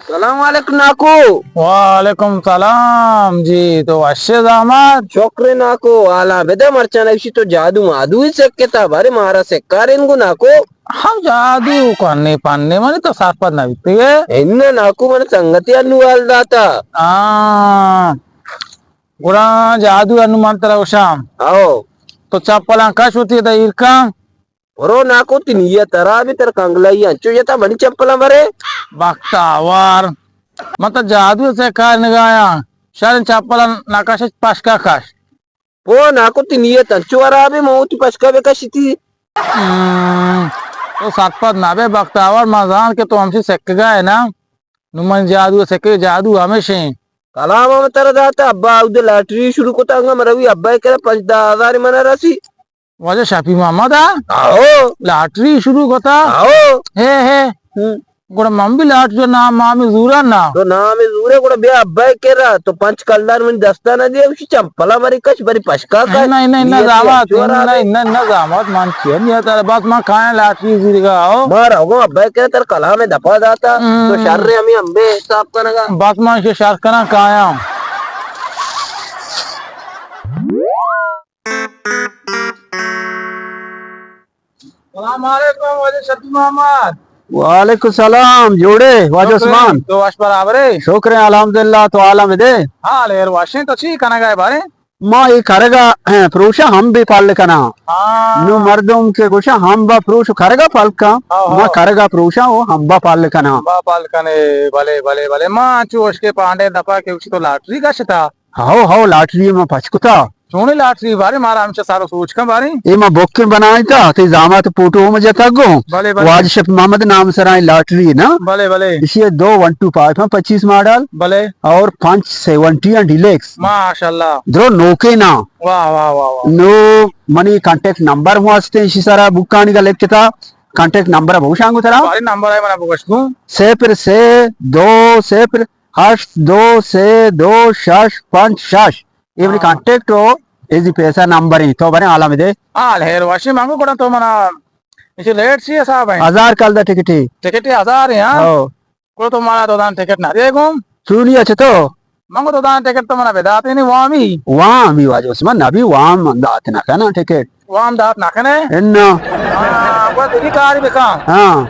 سلام علیکم ناکو۔ وعلیکم سلام جی، تو وشے زامات؟ شکر ناکو، حالا بدے۔ مرچاں ایشی تو جادو مادو ہی سکتا، بارے مارا سکارین گو ناکو۔ ہم جادو کنے پنے منی تو سرپد نہ بیتے۔ انہ ناکو، من سنگتی انو حال داتا۔ ہاں، گڑا جادو انو من ترا گوشاں۔ آؤ۔ تو چپلاں کش ہوتی دا ایرکاں۔ برو ناکو، تئی نیت ہرابی، تر کنگلائی انچو یتا منی چپلاں برے۔ بختاور، من تو جادو سے کار نگایاں۔ شر چپلاں نکش، پشکا کش۔ او ناکو، تئی نیت انچو ہرابی، من وتی پشکا بکشتی۔ ہم، تو سرپد نہ بے بختاور، من زان کہ تو ہمشی سکگا ہے نا۔ نو من جادو سکے، جادو ہمیشیں۔ کلام ہم ترا داتا، ابا اود لاٹری شروع کتا، انگا مروی ابا کرا پنچ دہ ہزار من رسی۔ واجہ شفیع محمد آ؟ آہو۔ لاٹری شروع کتا؟ آہو۔ ہے، ہے۔ ہم۔ گڑا من بھی لاٹری نام مامی زورا نا۔ تو نام زورے گڑا بیا ابا کرا، تو پنچ کلدار من دستا نہ دے، اسی چمپلا بری کش، بری پشکا کش۔ نہ، نہ، نہ، نیت زامات، چورا نہ، دے۔ نہ، نہ، زامات من چیئے نیت آ، بس من کایا لاٹری زیرگا، آؤ۔ مارا گو ابا کرا تر کلام دپا داتا، ہم۔ تو شر ہمیں امبے حساب کنگا۔ بس من شر کناں کایا۔ سلام علیکم واجہ شفیع محمد۔ وعلیکم السلام، جوڑے واجہ شکر عثمان؟ تو وش برابر ہے؟ شکر ہے الحمدللہ، تو عالم دے۔ ہاں، لیر واشیں، تو چی کنگا ہے بارے؟ ما اے کرگا، ہیں، پروشا ہم بے پال کنا۔ ہاں۔ نو مردم کے گوشا ہم با پروش کرگا پال کا، ہاں، ما ہاں۔ کرگا پروشا او ہم با پال کنا۔ با پال کنے، بلے، بلے، بلے۔ ما چو اشکے پانڈے دپا کے اسی تو لاٹری گشتا۔ ہاؤ، ہاؤ، لاٹری ما پچ کتا۔ چونی لاٹری بارے مارا ہمچہ سارو سوچ کن بارے۔ اے ما بکنگ بنائیں تا، تئی زامات فوٹو ہم جتا گو۔ بلے، بلے۔ واجہ شفیع محمد نام سرا اے لاٹری نا۔ بلے، بلے۔ اسی دو ون ٹو فائیو ہیں، پچیس ماڈل۔ بلے۔ اور پنچ سیونٹی ہیں ڈیلکس۔ ماشاءاللہ۔ درو نوکے نا۔ واہ، واہ، واہ، واہ۔ نو منی کانٹیکٹ نمبر ہوں ہستے، اسی سرا بکانی کا لکھتا۔ کانٹیکٹ نمبر بہو شانگو ترا۔ بارے نمبر ہے منا بگوش دوں۔ صفر سے دو صفر ہشت دو سے دو شش پنچ شش۔ اے منی ہاں۔ کانٹیکٹ ہو، ایزی پیسہ نمبر ہی، تو بنے عالم دے۔ حال ہے، روشی مانگو گڑا تو منا، اسی ریٹ سی حساب ہے؟ ہزار کلدار ٹکٹ ہے۔ ٹکٹ ہزار ہے، ہاں؟ ہو۔ گڑا تو منا تو دان ٹکٹ نہ دے گم۔ چونی اچھا تو؟ مانگو تو دان ٹکٹ تو منا بداتے نہیں، وامی۔ وامی واجہ عثمان، نبی وام من دات نہ کنا ٹکٹ۔ وام دات نہ کنے؟ انا۔ ہاں، گڑا تیری کاری بکا۔ ہاں۔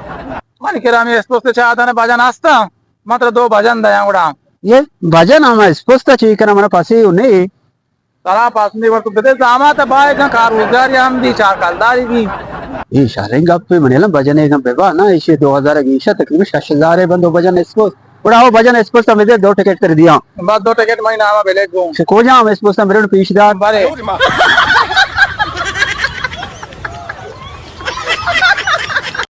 من کرا میں اس پوستے چاہتا نے بجن آستا۔ مطلب دو بجن دیاں گڑا۔ یہ بجن ہم اسپوستا چی کنا، من پسی ہوں نہیں۔ ترا پسندی ور تو بدے زامات بائے کن کار روزگاری ہم دی، چار کلداری دی۔ اے شریں گپ ہے، منی الم بجن ایک ببا نا، ایشی دو ہزار گیشا تقریباً شش ہزار ہے بندو بجن اسپوس۔ گڑا ہو بجن اسپوستا بدے دو ٹکٹ کر دیا۔ بس دو ٹکٹ میں نام بلے گو۔ شکو جام اسپوستا میرے پیش دار۔ بارے۔